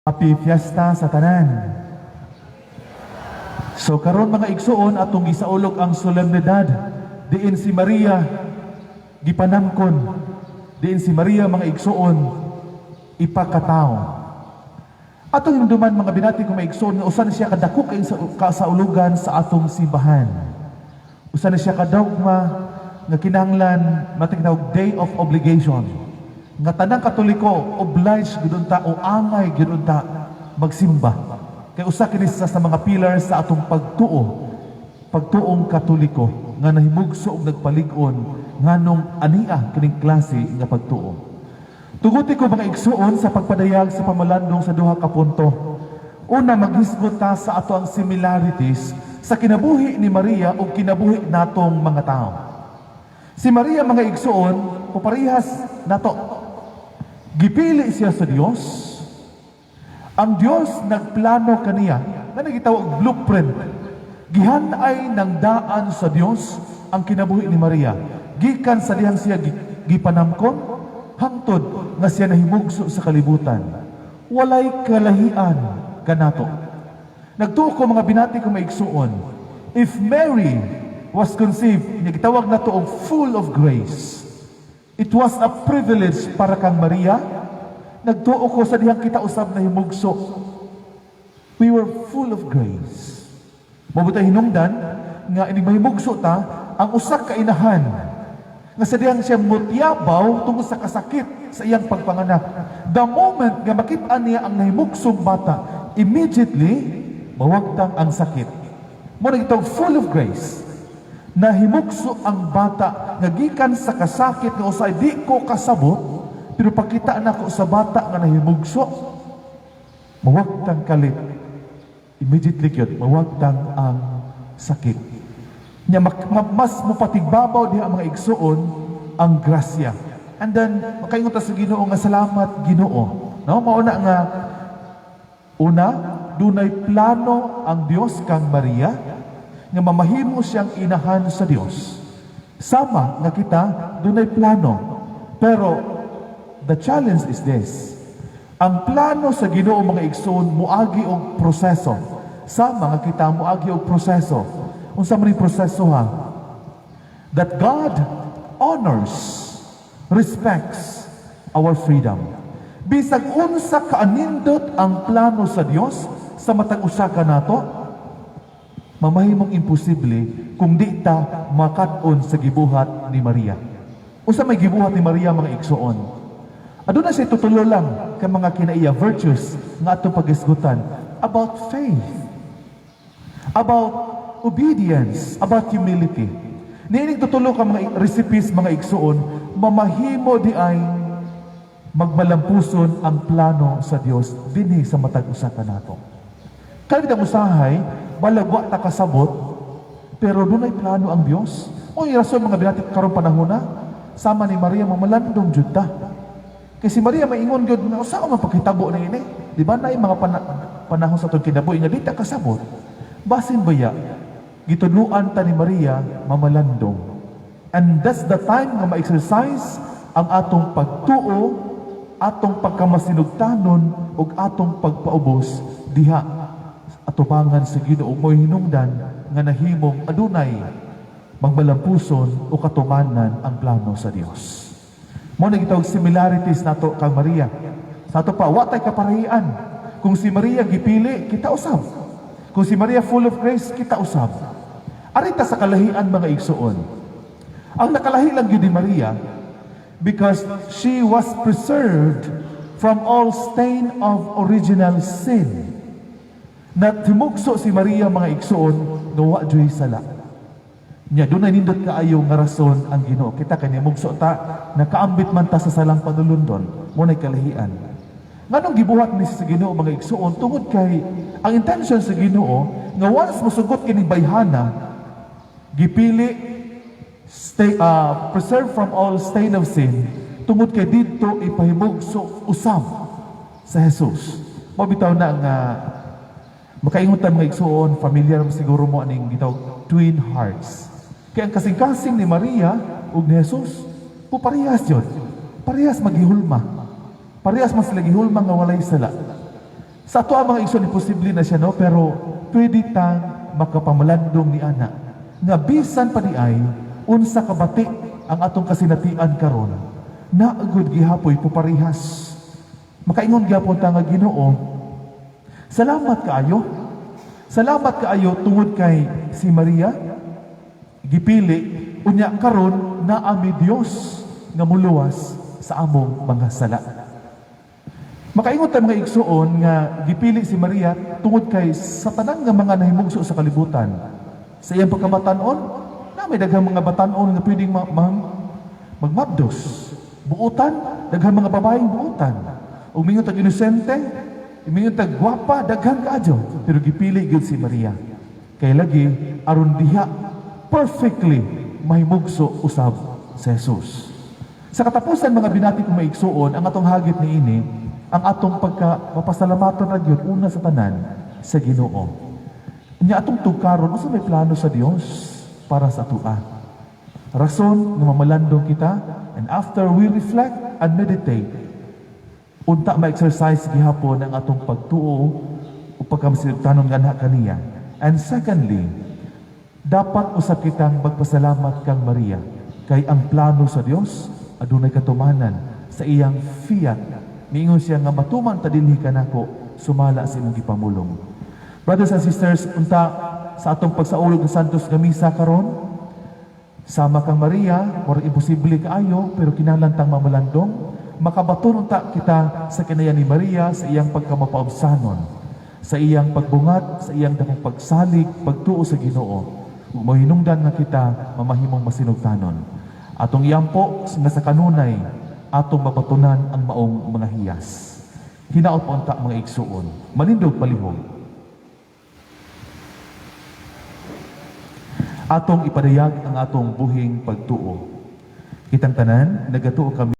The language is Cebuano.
Happy Fiesta sa tanan. So karon, mga igsuon, atong gisaulog ang solemnidad diin si Maria gipanamkon, diin si Maria, mga igsuon, ipakatao. Atong hinumduman, mga binati ko mga igsuon, nga usa na siya kadako kay sa kasaulugan sa atong simbahan. Usa na siya ka dogma nga kinahanglan matinawag day of obligation nga tanang Katoliko obliged gud unta o angay gud unta magsimba. Kay usa kini sa mga pillars sa atong pagtuo, pagtuong Katoliko nga nahimugso og nagpalig-on nganong ania kining klase nga pagtuo. Tuguti ko, mga igsuon, sa pagpadayag sa pamalandong sa duha ka punto. Una, maghisgot ta sa ato ang similarities sa kinabuhi ni Maria ug kinabuhi natong mga tao. Si Maria, mga igsuon, puparehas nato. Gipili siya sa Dios. Ang Dios nagplano kaniya, na nagitawag blueprint. Gihan-ay ng daan sa Dios ang kinabuhi ni Maria. Gikan sa dihang siya gipanamkon, hangtod nga siya nahimugso sa kalibutan. Walay kalahian kanato. Nagtuo ko, mga binati ko maigsuon, if Mary was conceived, gitawag nato og full of grace. It was a privilege para kang Maria. Nagtuo ko sa dihang kita usab na himugso, we were full of grace. Mao bitay hinungdan nga inig mahimugso ta, ang usa ka inahan nga sa dihang siya mutiyabaw tungod sa kasakit sa iyang pagpanganak. The moment nga makita niya ang nahimugsong bata, immediately mawagtang ang sakit. Mao na itong full of grace. Nahimugso ang bata nga gikan sa kasakit nga usay di ko kasabot, pero pagkita nako sa bata nga nahimugso, mawagtang kalit. Immediately gyud mawagtang ang sakit. Nya mas mopatigbabaw diha, mga igsuon, ang grasya. And then makaingon ta sa Ginoo nga salamat, Ginoo. No, mao na nga una, dunay plano ang Dios kang Maria nga mamahimo siyang inahan sa Dios. Sama nga kita dunay plano. Pero the challenge is this. Ang plano sa Ginoo, mga igsoon, muagi og proseso. Sama nga kita muagi og proseso. Unsa man ning proseso ha? That God honors, respects our freedom. Bisag unsa kaanindot ang plano sa Dios sa matag usa ka nato, mamahimong imposible kung di ta makat-on sa gibuhat ni Maria. Unsa may gibuhat ni Maria, mga igsuon? Aduna siya tutulo lang ka mga kinaiya virtues nga atong paghisgutan about faith, about obedience, about humility. Niining tutulo ka mga recipes, mga igsuon, mamahimo di ay magmalampuson ang plano sa Dios dinhi sa matag usa ka nato. Kaya ang usahay, balag wa ta kasabot, pero dunay plano ang Dios. O rason, mga binati, karon panahon na, sama ni Maria, mamalandong jud ta. Kay si Maria maingon gyud nga usa man pagkitabo ni ini. Di ba na mga panahon sa atong kinabuhi nga di ta kasabot? Basin baya gitudluan ta ni Maria mamalandong. And that's the time nga ma-exercise ang atong pagtuo, atong pagkamasinugtanon ug atong pagpaubos diha atubangan sa Ginoo, mo'y hinungdan nga nahimong adunay magmalampuson o katumanan ang plano sa Dios. Mao na gitawag similarities nato kang Maria. Sa ato pa, wa tay kaparahian. Kung si Maria gipili, kita usab. Kung si Maria full of grace, kita usab. Ari ta sa kalahian, mga igsuon. Ang nakalahi lang gyud ni Maria because she was preserved from all stain of original sin. Nahimugso si Maria, mga igsuon, nga wa juy sala. Nya dunay nindot kaayo nga rason ang Ginoo. Kita kay nimugso ta, nakaambit man ta sa salang panulundon, mao nay kalahian. Nganong gibuhat ni sa Ginoo, mga igsuon? Tungod kay ang intention sa Ginoo nga once mosugot kining bayhana, gipili, stay, preserved from all stain of sin, tungod kay didto ipahimugso usab sa Jesus. Mao bitaw na nga makaingon ta, mga igsuon, familiar mo siguro mo aning gitawag twin hearts. Kaya ang kasing-kasing ni Maria ug ni Jesus, po parehas yun. Parehas maghihulma. Parehas man sila gihulma nga walay sala. Sa ato ang mga igsoon, imposible na siya, no? Pero pwede tang makapamalandong ni ana. Nga bisan pa di ay, unsa kabati ang atong kasinatian karon, naagod gihapoy puparihas. Makaingon gihapon ta nga, "Ginoo, salamat kaayo. Salamat kaayo tungod kay si Maria gipili, unya karon naa mi Dios nga muluwas sa among mga sala." Makaingon ta, mga igsuon, nga gipili si Maria tungod kay sa tanan nga mga nahimugso sa kalibutan sa iyang pagkabatanon na may daghang mga batanon nga pwedeng magmabdos. Buutan, daghang mga babaeng buutan. Ug mingon tag inosente, mingon tag gwapa, daghan kaayo. Pero gipili gyud si Maria. Kay lagi aron diha perfectly mahimugso usab si Jesus. Sa katapusan, mga binati kong maigsuon, ang atong hagit niini, ang atong pagka mapasalamaton ra gyud una sa tanan sa Ginoo. Nya atong tugkaron unsa may plano sa Dios para sa atoa. Rason nga mamalandong kita, and after we reflect and meditate, unta ma-exercise gihapon ang atong pagtuo o pagkamasinugtanon nganha kaniya. And secondly, dapat usab kitang magpasalamat kang Maria kay ang plano sa Dios adunay katumanan sa iyang fiat. Miingon siya nga matuman ta dinhi kanako sumala sa imong gipamulong. Brothers and sisters, unta sa atong pagsaulog ng Santos nga Misa karon, sama kang Maria, murag imposible kaayo, pero kinahanglan tang mamalandong, makabaton unta kita sa kinaya ni Maria sa iyang pagkamapaubsanon, sa iyang pagbungat, sa iyang dakong pagsalig, pagtuo sa Ginoo. Ug mahinungdan nga kita mamahimong masinugtanon. Atong iampo nga sa kanunay atong mabatunan ang maong mga hiyas. Hinaot pa unta, mga igsuon, manindog palihog. Atong ipadayag ang atong buhing pagtuo. Kitang tanan, nagatuo kami